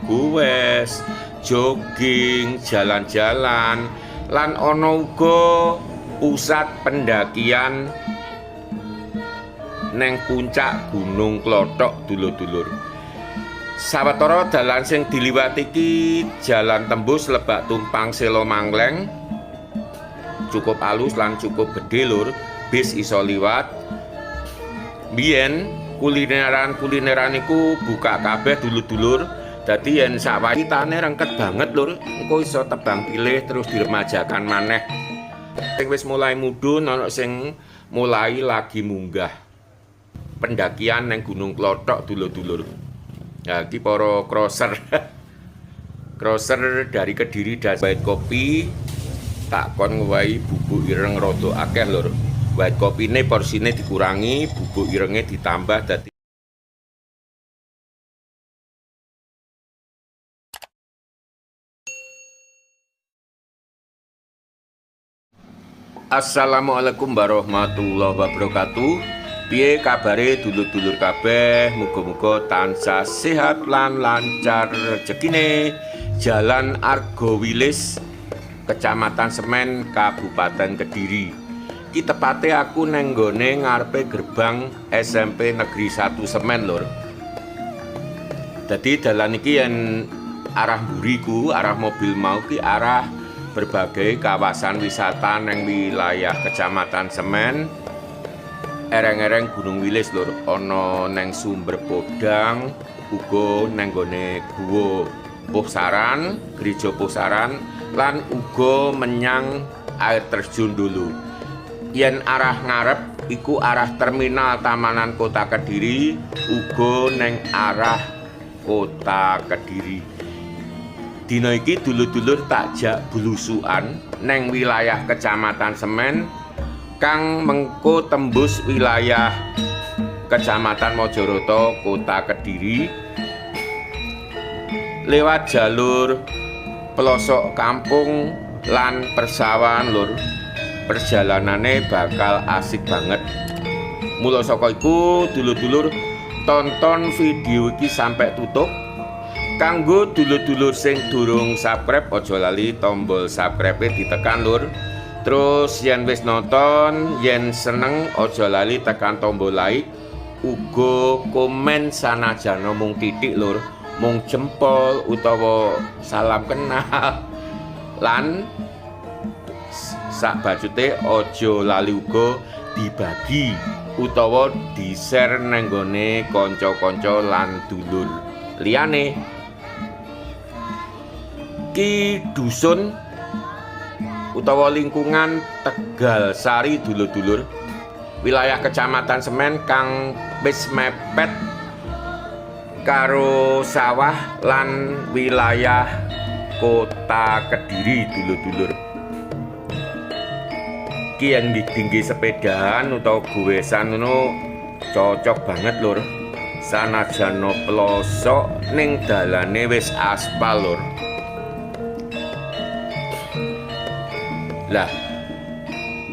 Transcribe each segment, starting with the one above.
gowes, jogging, jalan-jalan, lan ana uga pusat pendakian neng puncak Gunung Klothok dulur-dulur. Sawetara dalan sing diliwati iki jalan tembus Lebak Tumpang Selomangleng, cukup alus lan cukup gede lur, bis iso liwat. Biyen kulineran-kulineran iku buka kabeh dulur-dulur. Dadi yen sak wayahane rengket banget lur, engko iso tebang pilih terus diremajakan maneh. Sing wis mulai mudhun ana sing mulai lagi munggah. Pendakian neng Gunung Klothok dulur-dulur. Nah, iki para crosser. Crosser dari Kediri dan white kopi tak kon ngewehi bubuk ireng rada akeh lur. White kopine porsine dikurangi, bubuk irenge ditambah dadi. Assalamualaikum warahmatullahi wabarakatuh. Piye kabare dulur-dulur kabeh? Muga-muga tansah sehat lan lancar rezekine. Jalan Argo Wilis, Kecamatan Semen, Kabupaten Kediri. Ki tepate aku neng nggone ngarepe gerbang SMP Negeri 1 Semen lur. Dadi dalan iki yen arah mburiku, arah mobil mau ki arah berbagai kawasan wisata neng wilayah Kecamatan Semen, ereng-ereng Gunung Wilis lur, ana neng Sumber Podang, uga neng gone Guwa Puhsaran, Gereja Puhsaran, lan uga menyang air terjun dulu. Yen arah ngarep iku arah terminal Tamanan Kota Kediri, uga neng arah Kota Kediri. Dina iki dulur-dulur tak jak blusukan neng wilayah Kecamatan Semen kang mengko tembus wilayah Kecamatan Mojoroto, Kota Kediri lewat jalur pelosok kampung lan persawahan lur. Perjalanane bakal asik banget. Mula saka iku dulur-dulur tonton video iki sampai tutup. Kanggo dulur-dulur sing durung subscribe, aja lali tombol subscribe ditekan lur. Terus yen wis nonton, yen seneng aja lali tekan tombol like, uga komen sanajana mung titik lur, mung jempol utawa salam kenal. Lan sak bacute aja lali uga dibagi utawa di-share nang gone kanca-kanca lan dulur liyane. Ki dusun utawa lingkungan Tegal Sari dulur-dulur, wilayah Kecamatan Semen kang wis mepet karo sawah lan wilayah Kota Kediri dulur-dulur. Ki yen dinggo sepedaan utawa gowesan ngono cocok banget lur. Sanajan pelosok ning dalane wis aspal lur. Lah,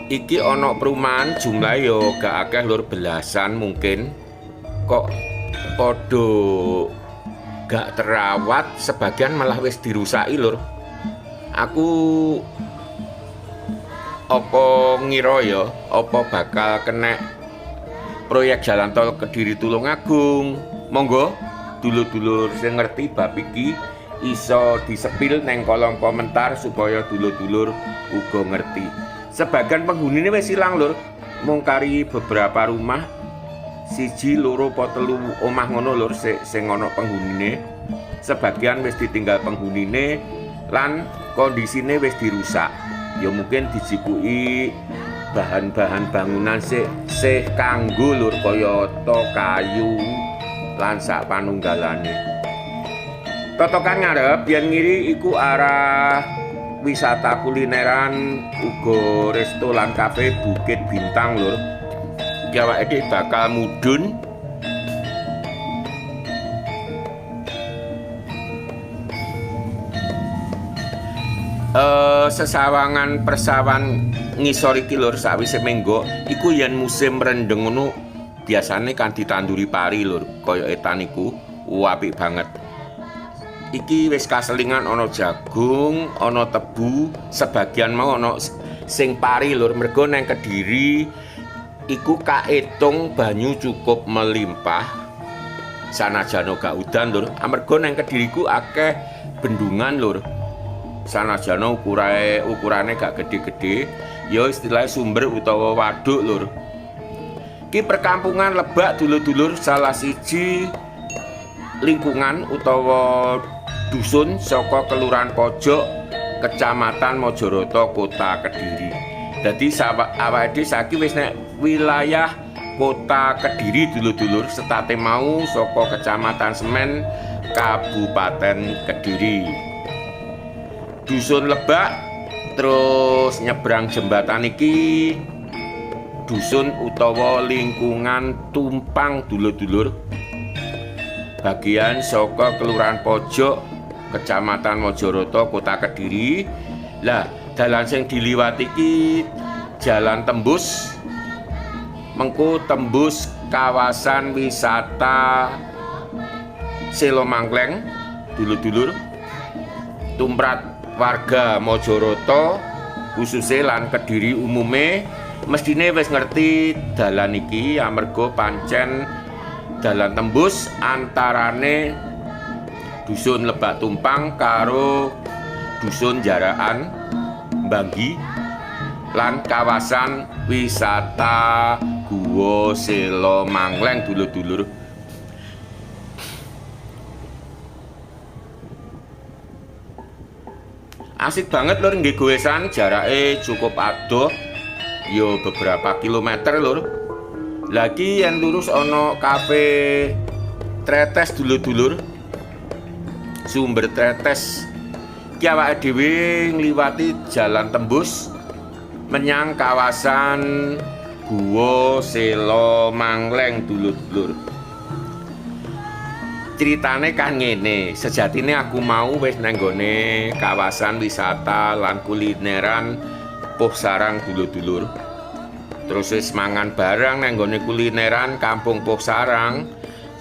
iki ana perumahan jumlahe yo gak akeh lur, belasan mungkin. Kok padha gak terawat, sebagian malah wis dirusaki lur. Aku apa ngira ya, apa bakal kena proyek jalan tol Kediri Tulungagung. Monggo dulur-dulur sing ngerti bab iki iso disepil neng kolom komentar supaya dulur-dulur uga ngerti. Sebagian penghunine wis ilang lur, mung kari beberapa rumah, siji loro apa telu omah ngono lur sing ana penghunine. Sebagian wis ditinggal penghunine lan kondisine wis dirusak. Ya mungkin dijikuki bahan-bahan bangunan sik sih kanggo lur, kaya to kayu lan sak panunggalane. Totokan ngarep yen ngiri iku arah wisata kulineran uga resto lan kafe Bukit Bintang lur. Iki awake dhewe bakal mudhun. Sesawangan persawan ngisor iki lur, sakwise menggok iku yen musim rendeng ngono biasane kan ditanduri pari lur, kaya etan iku apik banget. Iki wis kaselingan ana jagung, ana tebu, sebagian mau ana sing pari, lur. Mergo nang Kediri iku kaetung banyu cukup melimpah sanajan gak udan, lur. Amarga nang Kediri ku akeh bendungan, lur. Sanajan ukurane gak gede-gede, ya istilahnya sumber utawa waduk, lur. Ki perkampungan Lebak, dulur-dulur, salah siji lingkungan utawa dusun saka Kelurahan Pojok, Kecamatan Mojoroto, Kota Kediri. Dadi awake dhewe saiki wis nek wilayah Kota Kediri, dulur-dulur. Setate mau saka Kecamatan Semen, Kabupaten Kediri. Dusun Lebak, terus nyebrang jembatan iki dusun utawa lingkungan Tumpang, dulur-dulur. Bagian saka Kelurahan Pojok, Kecamatan Mojoroto, Kota Kediri. Lah, dalan sing diliwati iki jalan tembus, mengko tembus kawasan wisata Selomangkleng, dulur-dulur. Tumrap warga Mojoroto khususnya lan Kediri umume mestine wis ngerti dalan iki, amarga pancen dalan tembus antarane Dusun Lebak Tumpang karo Dusun Jaraan Banggi lan kawasan wisata Guwa Selo Mangkleng, dulur-dulur. Asik banget, lur, nggih gowesan, jarake cukup adoh yo beberapa kilometer, lur. Lagi yang lurus ono kafe Tretes, dulur-dulur. Sumber Tretes. Ki awake dhewe ngliwati jalan tembus menyang kawasan Guwa Selo Mangleng, dulur-dulur. Ceritane kan ngene, sejatine aku mau wis nang nggone kawasan wisata lan kulineran Puhsarang, dulur-dulur. Terus wis mangan barang nang nggone kulineran Kampung Puhsarang,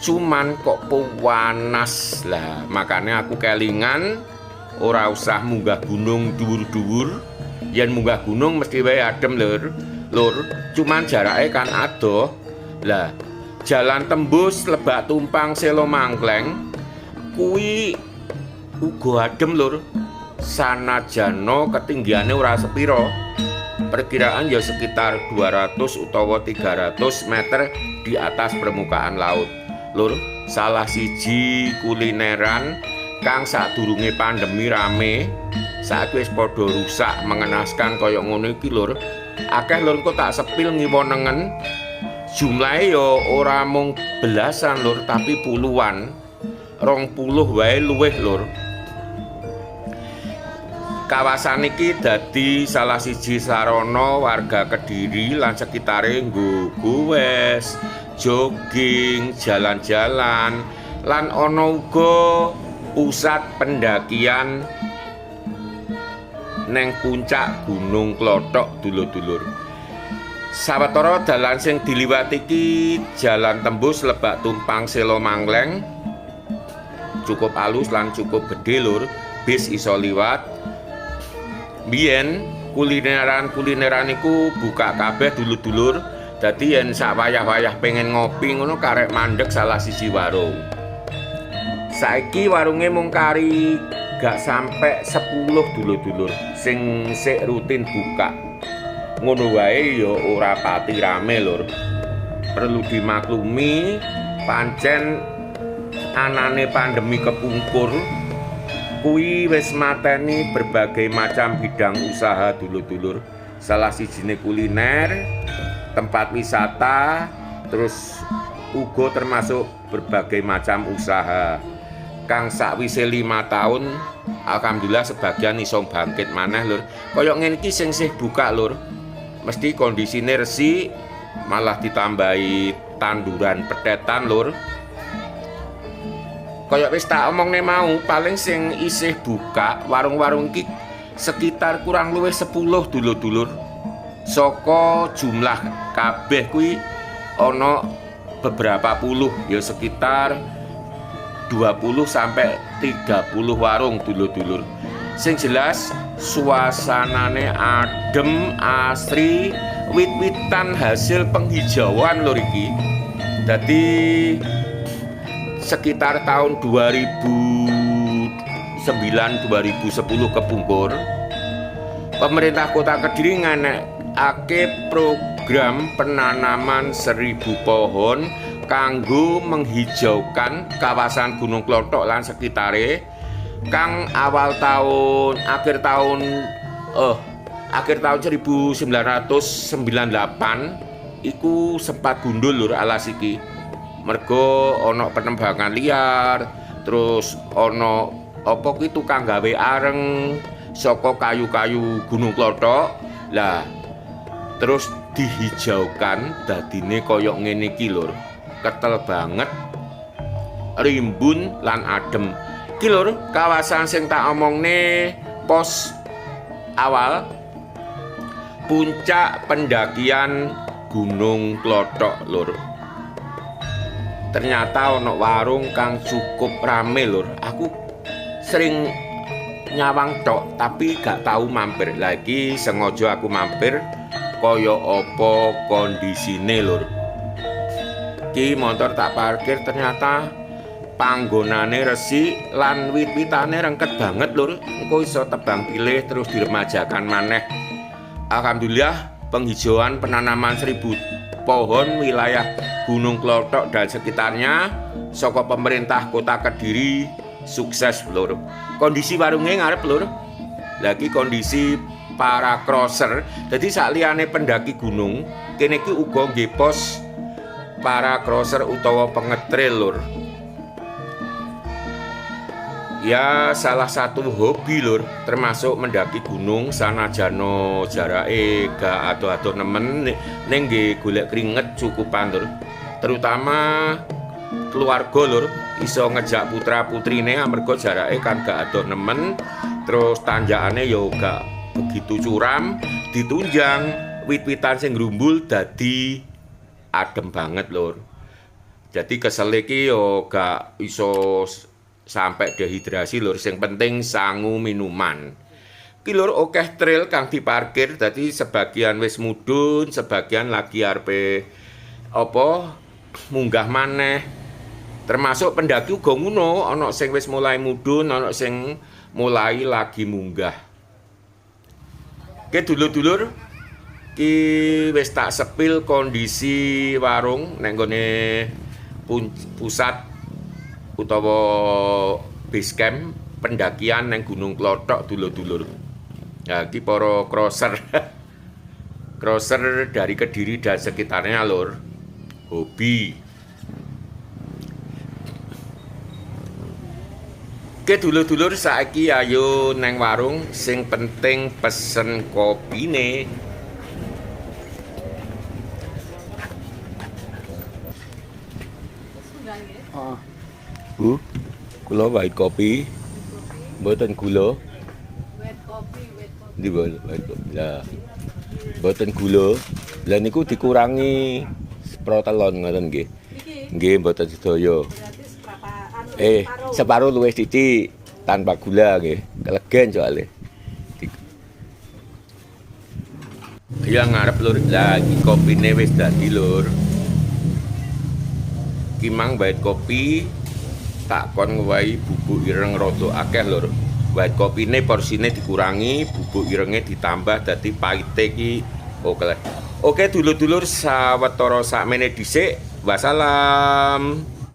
cuman kok panas lah. Makanya aku kelingan ora usah munggah gunung dhuwur-dhuwur. Yen munggah gunung mesti wae adem, lur. Lur, cuman jarake kan adoh. Lah, jalan tembus Lebak Tumpang Selo Mangkleng kuwi uga adem, lur. Sanajana ketinggiane ora sepiro. Perkiraan ya sekitar 200 utawa 300 meter di atas permukaan laut. Lur, salah siji kulineran kang sadurunge pandemi rame, saiki wis padha rusak mengenaskan kaya ngono iki, lur. Akeh, lur, kok tak spill ngiwa nengen. Jumlahe ya ora mung belasan, lur, tapi puluhan. 20 wae luwih, lur. Kawasan iki dadi salah siji sarana warga Kediri lan sekitare nggo gowes, jogging, jalan-jalan, lan ana uga pusat pendakian neng puncak Gunung Klothok, dulur-dulur. Sawetara dalan sing diliwati iki jalan tembus Lebak Tumpang Selo Mangleng cukup alus lan cukup gede, lur, bis iso liwat. Biyen kulineran-kulineran iku buka kabeh, dulur-dulur. Dadi yen sak wayah-wayah pengen ngopi ngono karek mandek salah siji warung. Saiki warunge mung kari gak sampe 10, dulur-dulur, sing sik rutin buka. Ngono wae ya ora pati rame, lur. Perlu dimaklumi, pancen anane pandemi kepungkur kuwi wis mateni berbagai macam bidang usaha, dulur-dulur. Salah sijine kuliner, tempat wisata, terus uga termasuk berbagai macam usaha. Kang sakwise 5 tahun alhamdulillah sebagian iso bangkit maneh, lur. Kaya ngene iki sing sih buka, lur. Mesti kondisine resik, malah ditambahi tanduran petetan, lur. Kaya wis tak omongne mau, paling sing isih buka warung-warung iki sekitar kurang luwih 10, dulur-dulur. Saka jumlah kabeh kuwi ana beberapa puluh, ya sekitar 20 sampai 30 warung, dulur-dulur. Sing jelas suasanane adem, asri, wit-witan hasil penghijauan lur iki. Dadi sekitar tahun 2009 2010 kepungkur, pemerintah Kota Kediri nganakake program penanaman 1.000 pohon kanggo menghijaukan kawasan Gunung Klothok lan sekitare, kang awal tahun akhir tahun eh akhir tahun 1998 iku sempat gundul lur alas iki, mergo ana penembangan liar, terus ana apa ki, tukang gawe areng saka kayu-kayu Gunung Klothok. Lah, terus dihijaukan dadine kaya ngene iki lur, ketel banget, rimbun lan adem. Iki lur kawasan sing tak omongne pos awal puncak pendakian Gunung Klothok lur. Ternyata ana warung kang cukup rame lur. Aku sering nyawang tok tapi gak tau mampir. Lagi sengaja aku mampir kaya apa kondisine lur. Ki motor tak parkir, ternyata panggonane resik lan wit-witane rengket banget lur. Engko iso tebang pilih terus diremajakan maneh. Alhamdulillah, penghijauan penanaman 1.000 pohon wilayah Gunung Klothok dan sekitarnya saka pemerintah Kota Kediri sukses lur. Kondisi warungnya ngarep lur. Lagi kondisi para crosser. Jadi sakliyane pendaki gunung, kene iki uga nggih pos para crosser utawa pengetrail lur. Ya, salah satu hobi lur, termasuk mendaki gunung, sanajano jarake gak adoh-adoh nemen, ning nggih golek keringet cukupan lur. Terutama keluarga lur, iso ngejak putra-putrine amarga jarake kan gak adoh nemen, terus tanjakane yo gak begitu curam, ditunjang wit-witan sing ngrumbul dadi adem banget lur. Jadi kesel iki yo gak iso sampai dehidrasi lur, sing penting sangu minuman. Ki lur akeh trail kang diparkir, dadi sebagian wis mudhun, sebagian lagi arepe apa munggah maneh. Termasuk pendaki uga ngono, ana sing wis mulai mudhun, ana sing mulai lagi munggah. Oke dulur-dulur, ki wis tak spill kondisi warung neng gone pusat utawa base camp pendakian neng Gunung Klothok dulur-dulur. Ya, iki para crosser. Crosser dari Kediri dan sekitarnya lur. Hobi. Oke dulur-dulur, saiki ayo neng warung, sing penting pesen kopine. Oh. Bu, kula white kopi. Mboten gula. White kopi, white kopi. Ndi white kopi? Lah. Mboten gula. Lah niku dikurangi seprotelon ngoten nggih. Iki Nggih, mboten sedaya. Berarti seberapa anu? Eh, Separuh. Separuh luwih titik tanpa gula nggih. Kelegen soalnya. Ya ngarep lur, lah iki kopine wis dadi lur. Ki mang white kopi tak kon ngewehi bubuk ireng rada akeh lur. White kopine porsine dikurangi, bubuk irenge ditambah, dadi pahite ki oke lah. Oke dulur-dulur, sawetara sakmene dhisik. Wassalam.